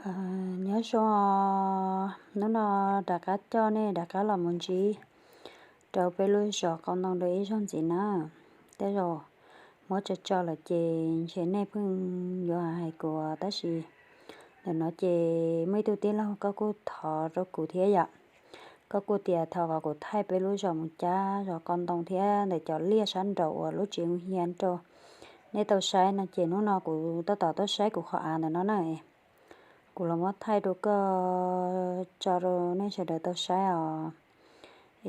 Nyob zoo, hnub no rov qab coj nej rov qab los mus ntsib rau peb lub zos Qau Ntoo dua ib zaug ntxiv na. Tej zaum muab tso tso lawm ces ntshe nej pheej yuav hais kuv, tab sis ntawm no ces muaj ib tug tij laug koj kuj thov rau kuv thiab yom. Koj kuj tias thov kom kuv thaij peb lub zos mus cab zos Qau Ntoo thiab ntawm cov liaj sab nraum uas lub tsev hu hia rau nej tau saib no ces hnub no kuv tab tom tuaj saib kuv qhov av ntawm no na. Kuv los muab thaij rau koj tso rau nej sawv daws tau saib os.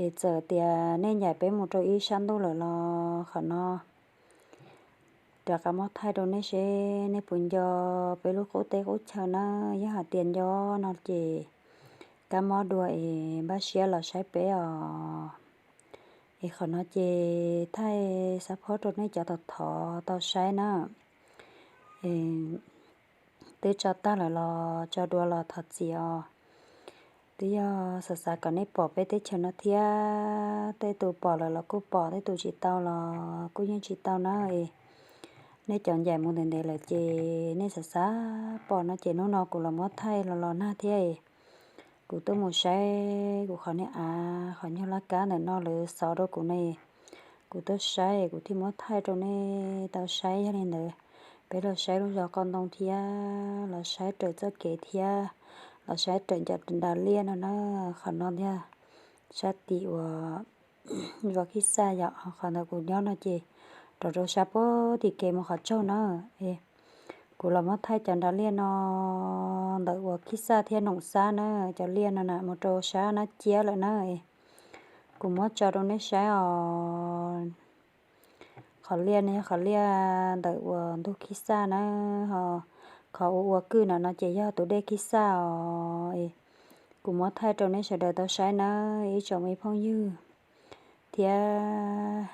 Es txawm tias nej ncaim peb mus rau ib sab ntuj lawm los qhov no rov qab muab thaij rau nej seb nej puas nco peb lub qub teb qub chaw na. Yog hais tias nco no ces kab mob dua es npaj siab los saib peb os. Es qhov no ces thaij xab phob rau nej cov thov thov tau saib na. Twb tso tag lawm los tso dua los thov txim os. Twb yog xav xav kom nej pom peb teb chaws no thiab, tej tus pom lawm los kuj pom, tej tus tsis tau los kuj yeej tsis tau na. Es nej cov ncaim mus ntev ntev lawm ces nej xav xav pom no ces hnub no kuv los muab thaij los los nag thiab es kuv tuaj mus saib kuv qhov niag av qhov nyuag laj kab ntawm no lawv xov rau kuv ne. Kuv tuaj saib kuv thiaj muab thaij rau nej tau saib. Yog li ntawd peb los saib lub zos Qau Ntoo thiab los saib raws txoj kev thiab los saib raws cov nras liaj no na. Qhov no thiab sab tim uas zos Khib Xaj yom, qhov ntawd kuv nyob no ces rau rau sab puag tim kev mus qhov tsaug na. Kuv los muab thaij cov nras liaj no ntawm uas Khib Xaj thiab Noom Xab na, cov liaj no na mus rau sab Nab Ciab lawm na. Kuv muab tso rau nej saib os. Qhov liaj no yog qhov liaj ntawm uas ntug Khib Xaj na, ho qhov ua ua kwj na no ces yog tus dej Khib Xaj os. Kuv muab thaij rau nej sawv daws tau saib na, ib tsoom me phooj ywg thiab.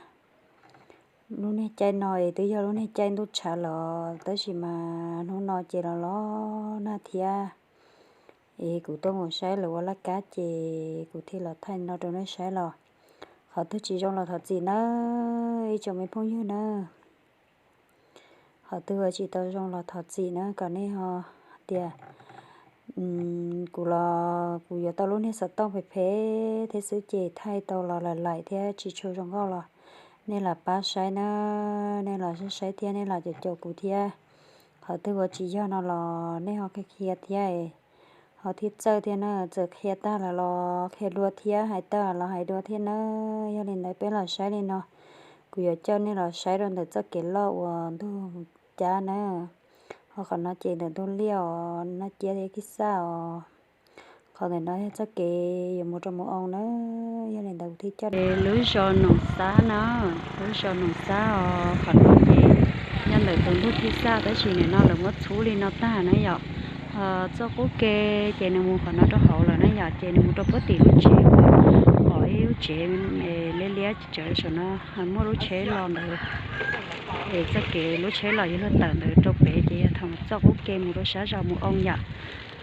Lub niag caij no es twb yog lub niag caij ntuj tshav los tab sis mas hnub no ces los los nag thiab. Es kuv tuaj mus saib lawv ua laj kab ces kuv thiaj los thaij no rau nej saib los. Qhov twg tsis zoo los thov txim na, ib tsoom me phooj ywg na. Qhov twg ua tsis tau zoo los thov txim na, kom nej ho tias kuv los kuv yuav tau lub niag xov tooj phem phem thiab xwb ces thaij tau los laim laim thiab tsis tshua zoo nkauj los nej los pab saib na, nej los saib saib thiab nej los caum caum kuv thiab. Qhov twg ua tsis yog no los nej ho qhia qhia thiab, ho thiaj txawj thiab na. Txawm qhia tag lawm los qhia dua thiab, hais tag los hais dua thiab na. Yog li ntawd peb los saib li no, kuv yuav coj nej los saib rau ntawm txoj kev loj uas ntug cab na. Ho qhov no ces ntawm ntug liaj os, Nab Ciab thiab Khib Xaj os. Qhov ntawm no yog txoj kev yuav mus rau Mus Oo na. Yog li ntawd kuv thiaj coj lub zos Noom Xab na, lub zos Noom Xab os. Qhov no ces nyob ntawm tus ntug Khib Xaj tab sis nim no lawv muab txhub li no tag na yom. Txoj qub ke ces nws mus qhov no rau hauv lawm na yom, ces nws mus rau puag tim lub tsev uas pom ib lub tsev liab liab tawm saum no, muaj lub tsheb los ntawd. Es txoj kev lub tsheb los yuav luag tawm ntawd rau pem ces yog thaum txoj qub ke mus rau sab zos Mus Oo yom.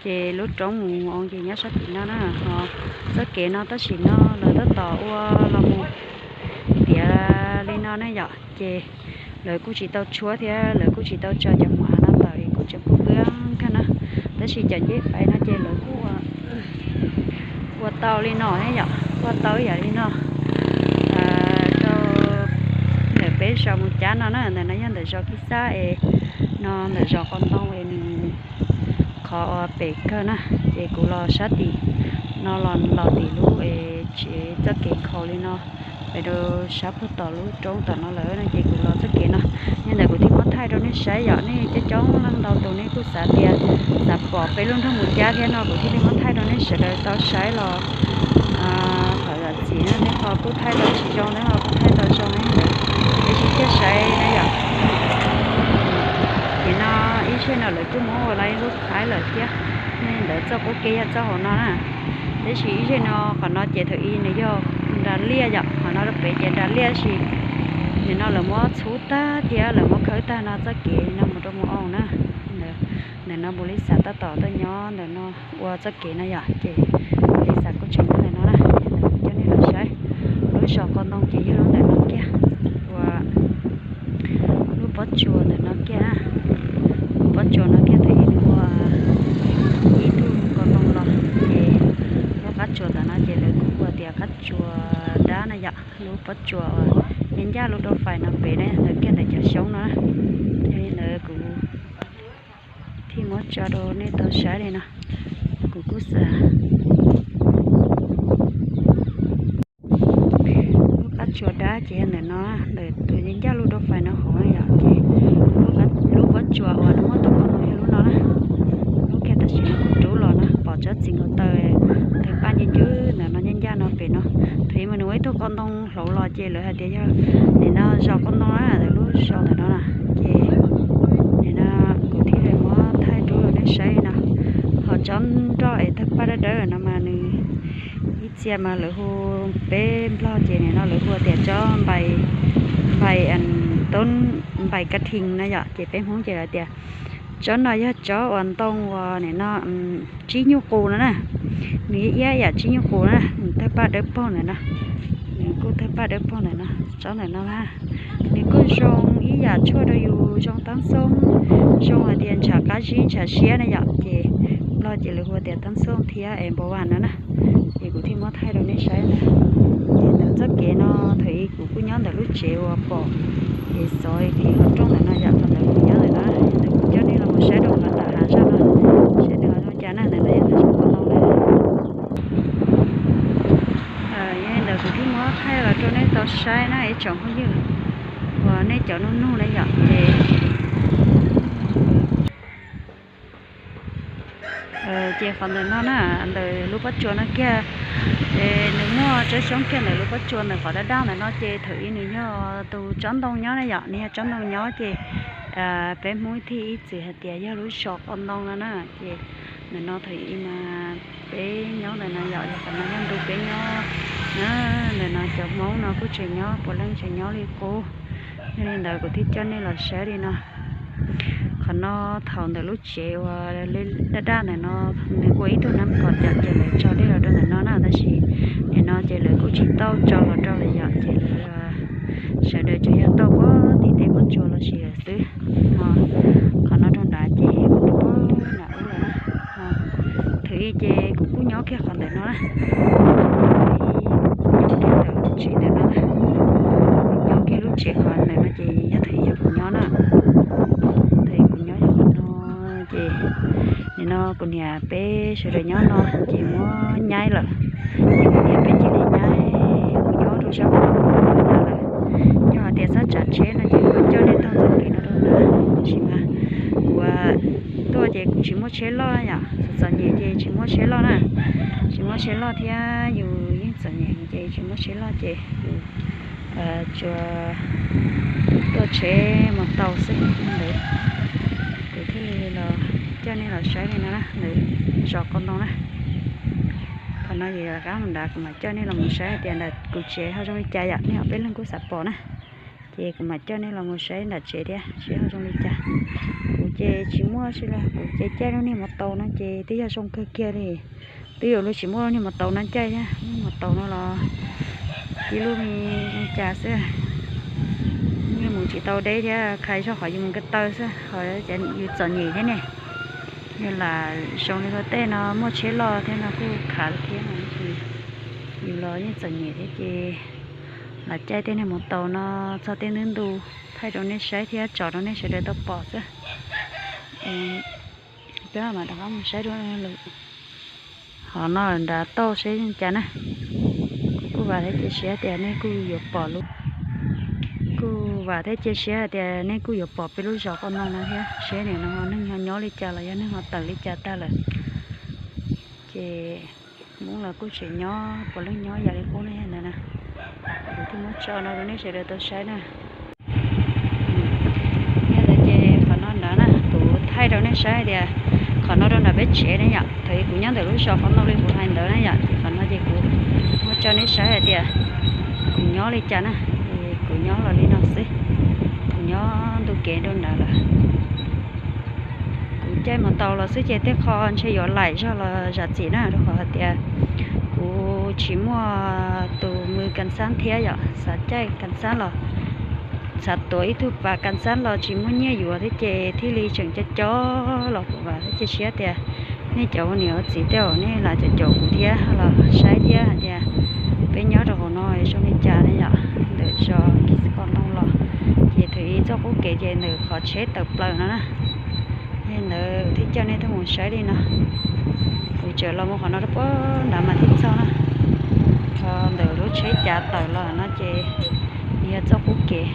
Ces lub roob mus Mus Oo ces nyob sab tim no na. Ho txoj kev no tab sis no lawv tab tom ua los mus tiav li no ne yom, ces lawv kuj tsis tau tshuab thiab lawv kuj tsis tau tso cov mus av no tawm es kuj tseem pub pwb kawg na. Tab sis cov ncej faiv no ces lawv kuj ua tau li no ne yom, ua tau ib yam li no rau ntawm peb zos mus cab no na. Ntawm no yog ntawm zos Khib Xaj es no ntawm zos Qau Ntoo es nws qhov uas pem kawg na. Ces kuv los sab tim no los los tim lub es tsev txoj kev nkhaus li no, pem rau sab puag tom lub roob tom no lawm no ces kuv los txoj kev no. Yog ntawd kuv thiaj muab thaij rau nej saib yom, nej coob coob leej ntau tus nej kuj xav tias xav pom peb lub nroog mus cab thiab no kuv thiaj li muab thaij rau nej sawv daws tau saib los thov zam txim na, nej ho kuj thaij tau tsis zoo, nej ho kuj thaij tau zoo na, nej sib coj saib na yom. Ces no ib zej no lawv kuj muab ua lawm ib lub qhaib lawm thiab, nej ntawd txoj qub ke yog txoj hauv no na. Tab sis ib zej no qhov no ces thaum ub nws yog nras liaj yom, qhov no rau pem ces nras liaj tab sis nim no lawv muab txhub tag thiab lawv muab khawb tag no txoj kev no mus rau Mus Oo na. Ntawm no Mus Lis Xas tab tom tuaj nyob ntawm no ua txoj kev no yom, ces Lis Xas kuj tseem nyob ntawm no na. Ntawm coj nej los saib lub zos Qau Ntoo ces yog lub ntawm no kiag, ua lub pob tsuas ntawm no kiag, lub pob tsuas no kiag thaum ub nws ua, lub pob tsuas uas ncaj ncaj lub dab fais no pem na, ntawd kiag ntawm cov xyoob no na. Yog li ntawd kuv thiaj muab tso rau nej tau saib li no. Kuv kuj xav lub qab tsuas dab ces yog ntawm no, ntawm tus ncaj lub dab fais no hauv yom, ces lub pob tsuas uas nws muaj tus qau ntoo yog lub no na. Lub kiag tam sim no kuv rub los no pom tsob txiv nkaus taw, tawg paj ncw ncw ntawm no ncaj ncaj no pem no. Thaum ub mas nws ua ib tug qau ntoo hauv los ces lawv hais tias yog nim no zos qau ntoo na, lub zos ntawm no na. Ces nim no kuv thiaj li muab thaij rau nej saib no. Ho tsob nroj es tawg paj dawb dawb no mas nws ib txhia mas lawv hu, peb Nplog ces nim no lawv hu tias tsob npais, npais, tub npais ka thim na yom, ces peb Hmoob ces lawv tias tsob no yog tsob uas ntoo uas nim no tsib nyuj qus no na. Nws iab iab yam tsib nyuj qus na, nws tawg paj dawb paug ntawm no. Nws kuj tawg paj dawb paug ntawm no, tsob ntawm no na. Nws kuj zoo ib yam tshuaj rau yus zoo tab xoob, zoo hais tias ntshav qab zib ntshav siab na yom, ces Nplog ces lawv hu tias tab xoob thiab es npau vas no na. Ces kuv thiaj muab thaij rau nej saib ntawd. Ces ntawm txoj kev no thaum ub kuv kuj nyob ntawm lub tsev uas pom kev xov kev qhov rooj ntawm no yom, qhov ntawd kuv nyob ntawm no. Ntawm kuv coj nej los mus saib rau qhov ntawm hav zaj no, saib nws zoo cas na, ntawm no yog ntawm zos qau ntoo na. Yog li ntawd kuv thiaj muab thaij los rau nej tau saib na ib tsoom phooj ywg uas nej cov nug nug na yom, ces ces qhov ntawm no na, ntawm lub pob tsuas no kiag, nws muaj tsob xyoob kiag ntawm lub pob tsuas ntawm qhov daj daj ntawm no ces thaum ub nws yog tus tsob ntoo nyob na yom, nws yog tsob ntoo nyob ces peb Hmoob thiaj ib txwm hais tias yog lub zos qau ntoo no na. Ces ntawm no thaum ub mas peb nyob ntawm no yom, yog qhov no yog ntu peb nyob na. Ntawm no cov Hmoob no kuj tseem nyob, puav leej tseem nyob li qub. Yog li ntawd kuv thiaj coj nej los saib li no. Qhov no thaum ntawm lub tsev uas daj daj ntawm no, nws ua ib tug nab kom cov ces lawv tso dej los rau ntawm no na, tab sis nim no ces lawv kuj tsis tau tso los rau lawm yom, ces lawv sawv daws tsuas yog tau puag tim tej pob tsuas los sis lawm xwb. Qhov no rau nrad ces kuv puag nram ub lawm na. Thaum ub ces kuv kuj nyob kiag qhov ntawm no na. Nyob kiag ntawm lub tsev ntawm no na. Nyob kiag lub tsev qhov ntawm no ces yog thaum ub yog kuv nyob na. Thaum ub kuv nyob yog qhov no ces nim no kuv niam peb sawv daws nyob no ces muab nyaib lawm. Ces kuv niam peb cia li nyaib kuv nyob rau sab no lawm. Yog hais tias xav tsav tsheb no ces kuv coj nej taug txoj kev no rau ntawd, tab sis mas kuv tuaj ces kuv tsis muaj tsheb loj yom, txom txom nyem ces tsis muaj tsheb loj na. Tsis muaj tsheb loj thiab yus yeej txom nyem ces tsis muaj tsheb loj ces yus tsuas tuaj tsheb mus tau xwb ntawd. Kuv thiaj li los coj nej los saib li no na, ntawm zos qau ntoo na. Qhov no yus rov qab mus nrad kuv mam coj nej los mus saib hais tias nram kuv tsev ho zoo li cas yom, nej ho peb leeg kuj xav pom na. Ces kuv mam coj nej los mus saib nram tsev thiab seb ho zoo li cas. Kuv ces tsis muaj si li, kuv ces caij lub niag mos taus no ces twb yog zoo kawg kiag li. Twb yuav luag tsis muaj lub niag mos taus no caij thiab, lub niag mos taus no los ib lub me cas xwb, yeej mus tsis tau deb thiab, khav zog qhov yus mus ko taw xwb, qhov yus txom nyem thiab ne. Yog lam zoo li luag tej no muaj tsheb loj thiab no kuj khav thiab, yus los yeej txom nyem thiab ces lam caij tej niag mos taus no txog tej ntub ntu thaij rau nej saib thiab tso rau nej sawv daws tau pom xwb. Peb mam rov qab mus saib dua lawm. Qhov no nrad tauj seb zoo cas na. Kuv kuj vam thiab cia siab tias nej kuj yuav pom lub, kuj vam thiab cia siab hais tias nej kuj yuav pom peb lub zos qau ntoo no thiab seb nim no neeg ho nyob li cas los yog neeg ho tawm li cas tag lawm. Ces Hmoob los kuj tseem nyob, puav leej nyob yam li qub ne ntawd na. Kuv thiaj muab tso no rau nej sawv daws tau saib na. Yog ntawd ces qhov no nrad na kuv thaij rau nej saib hais tias qhov no rau nram peb tsev ne yom, thaum ub kuv nyob ntawm lub zos qhov no li kuv hais ntawd na yom, ces qhov no ces kuv muab tso nej saib hais tias kuv nyob li cas na. Kuv nyob los li no xwb, kuv nyob ntu kev rau nrad lawm. Kuv caij mus tau los xwb ces tej qho ntshe yuav laim zog los zam txim na, rau qhov hais tias kuv tsis muaj tus mws kas xab thiab yom, xav caij kas xab los, xav tuav ib tug pas kas xab los tsis muaj nyiaj yuav thiab ces thiaj li tseem co co los. Kuv vam thiab cia siab tias nej cov ua niam ua txiv tej zaum nej los caum caum kuv thiab los saib thiab hais tias Peb nyob rau hauv no zoo li cas ne yom, ntawm zos Kis Kos Ntoo los, ces thaum ib txoj qub kev ces ntawm qhov tsheb tawm plaws no na. Yog li ntawd thiaj coj nej tuaj mus saib li no. Kuv tseem los mus qhov no rau puag nrad mas thiaj txog na. Ntawm lub tsheb cav tawm los no ces nws yog txoj qub kev,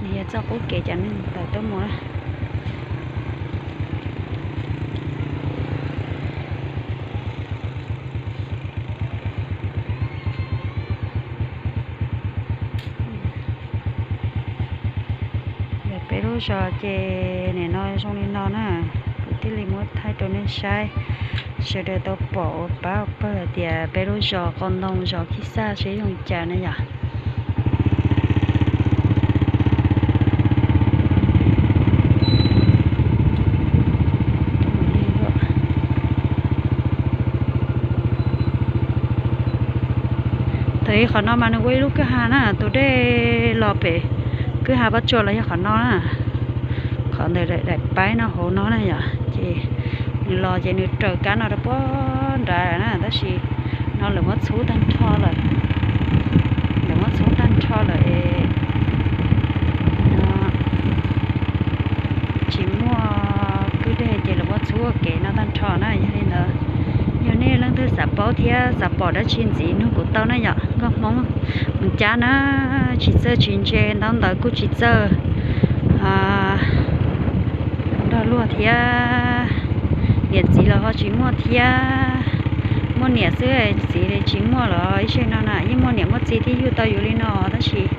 nws yog txoj qub kev cov neeg tawm tuaj mus na. Peb lub zos ces nim no zoo li no na, kuv thiaj li muab thaij rau nej saib, sawv daws tau pom ua pab ua pawg hais tias peb lub zos Kos Ntoo zos Khib Xaj seb zoo cas na yom. Thaum ib qhov no mas nws ua ib lub kwj ha na, tus dej los pem kwj ha Pab Tsua los yog qhov no na. Qhov ntawm daim paib no hauv no na yom, ces nws los ces nws raws kab no rau puag nrad na, tab sis no lawv muab txhub tag nrho lawm. Lawv muab txhub tag nrho lawm es tsis muaj kwj deg ces lawv muab txhub ua kev no tag nrho na. Yog li ntawd, yog nej leej twg xav paub thiab xav pom dab tsi ntxiv nug kuv tau na yom. Nkauj Hmoob mus cab na, tsis txawj tsis ntse, ntaub ntawv kuj tsis txawj nrog luag thiab, niam txiv los ho tsis muaj thiab. Muaj niam xwb, txiv tsis muaj los ib zej no na, yeej muaj niam muaj txiv thiab yug tau yus li no, tab sis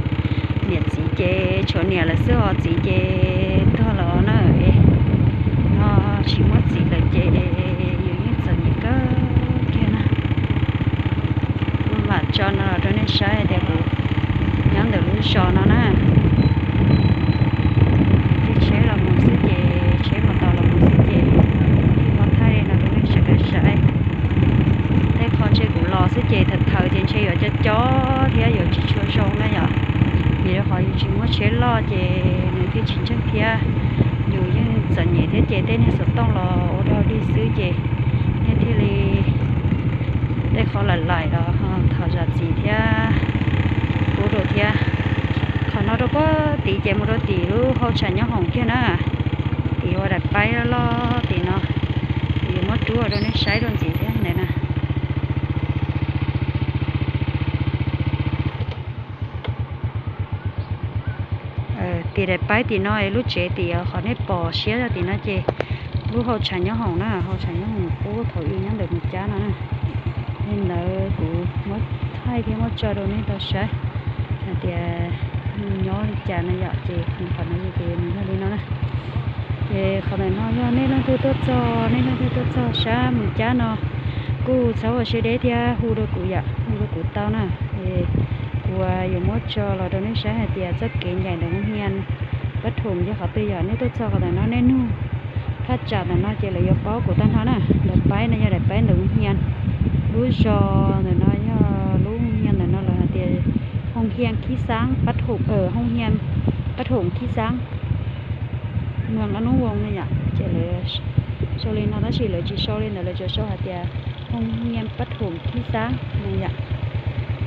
niam txiv ces tshuav niam lawm xwb os, txiv ces tuag los na. No tsis muaj txiv lawm ces yus yeej txom nyem kawg kiag na. Kuv mam tso no los rau nej saib hais tias kuv nyob ntawm lub zos no na, tej tsheb los mus xwb ces, tsheb mos tos los mus xwb ces, kuv thiaj muab thaij li no rau nej sawv daws saib. Tej qho ntshe kuv los xwb ces thaum thaum ces ntshe yuav co co thiab yuav tsis tshua zoo na yom. Vim rau qhov yus tsis muaj tsheb loj ces nws thiaj tsis ntseeg thiab, yus yeej txom nyem thiab ces tej niag xov tooj los ua dog dig xwb ces nej thiaj li tej qho laim laim los thov zam txim thiab pub rau thiab. Qhov no rau puag tid ces mus rau tim lub hau tshav nyob hoom kiag na, tim ua daim paib loj loj tim no, kuv yuav muab rub rau nej saib dua ntxiv thiab ntawd na. Tim daim paib tim no lub tsev tim qhov nej pom siab zog tim no ces lub hau tshav nyob hoom na, hau tshav nyob hoom qub thaum ub nyob ntawm mus cab no na. Li ntawd kuv muab thaij thiab muab tso rau nej tau saib hais tias nws nyob li cas no yom, ces nws qhov no ces nws yog li no na. Ces qhov ntawm no yog nej leej twg tuaj txog, nej leej twg tuaj txog sab mus cab no kuj txhob ua siab deb thiab hu rau kuv yom, hu rau kuv tau na. Kuv yuav muab tso los rau nej saib hais tias txoj kev ncaim ntawm Hoo Hias Pab Thoom yog qhov twg yom. Nej tuaj txog qhov ntawm no nej nug thaj tsam ntawm no ces lawv yuav paub kuv tag nrho na. Daim paib no yog daim paib ntawm Hoo Hias, lub zos ntawm no yog lub Hoo Hias ntawm no lawv hais tias Hoo Hias Khib Xaab Pab Thoom, Hoo Hias Pab Thoom Khib Xaab, Muas Ab Nub Voos no yom. Ces lawv sau li no tab sis lawv tsis sau li ntawd, lawv tsuas sau hais tias Hoo Hias Pab Thoom Khib Xaab no yom.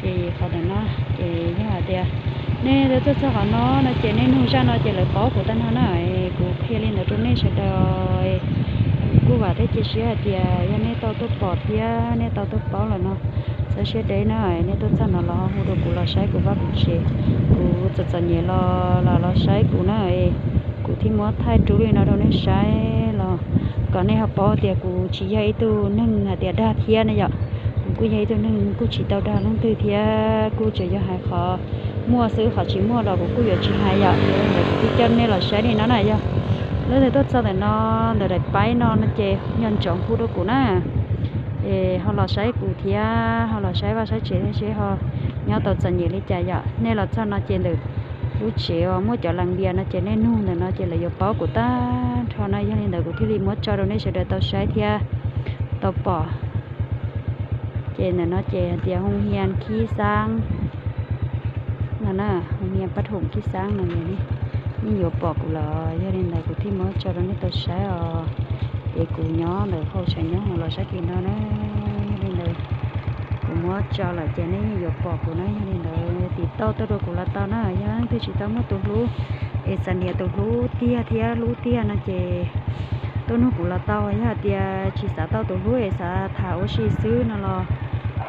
Ces qhov ntawm no ces yog hais tias nej tuaj txog qhov no no ces nej nug zaj no ces lawv paub kuv tag nrho na. Kuv qhia li ntawd rau nej sawv daws. Kuv kuj vam thiab cia siab hais tias yog nej tau tuaj pom thiab nej tau tuaj paub lawm no, txhob siab deb na. Nej tuaj txog no los hu rau kuv los saib kuv vaj kuv tsev, kuv txom txom nyem los los los saib kuv na. Kuv thiaj muab thaij rub li no rau nej saib los kom nej ho paub tias kuv tsis yog ib tug neeg hais tias dag thiab na yom. Kuv kuj yog ib tug neeg kuj tsis tau dag leej twg thiab kuj tsuas yog hais qhov muaj xwb, qhov tsis muaj los kuv kuj yuav tsis hais yom. Yog li ntawd kuv thiaj coj nej los saib li no na. Yog leej twg tuaj txog ntawm no, ntawm daim paib no no ces nco ntsoov hu rau kuv na. Es ho los saib kuv thiab ho los saib vaj saib tsev thiab seb ho nyob tau txom nyem li cas yom. Nej los txog no ces ntawm lub tsev uas muaj cov las npias no ces nej nug ntawm no ces lawv yuav paub kuv tag nrho na. Yog li ntawd kuv thiaj li muab tso rau nej sawv daws tau saib thiab tau pom. Ces ntawm no ces hais tias Hoo Hias Khib Xaab no na, Hoo Hias Pab Thoom Khib Xaab no, yeej yuav pom kuv los yog li ntawd kuv thiaj muab tso rau nej tau saib os. Ces kuv nyob ntawm hauv tsev nyob hauv los sab kis no na, yog li ntawd kuv muab tso lawm ces nej yeej yuav pom kuv na. Yog li ntawd tiv tauj tuaj rau kuv los tau na, yog leej twg tsis tau muaj tus hlub es xav nrhiav tus hlub tiag thiab hlub tiag no ces tuaj nug kuv los tau. Yog hais tias tsis xav tau tus hlub es xav tham ua si xwb no los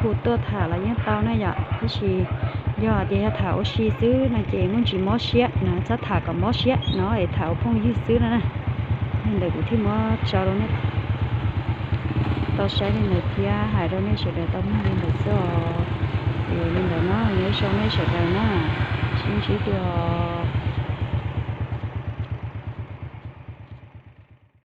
hu tuaj tham los yeej tau na yom. Tab sis yog hais tias yog tham ua si xwb no ces muaj ntsis mob siab no, txhob tham kom mob siab no es tham ua phooj ywg xwb no na. Li ntawd kuv thiaj muab tso rau nej tau saib li ntawd thiab hais rau nej sawv daws tau mloog li ntawd xwb os. Li ntawd na, nyob zoo nej sawv daws na, sib ntsib dua.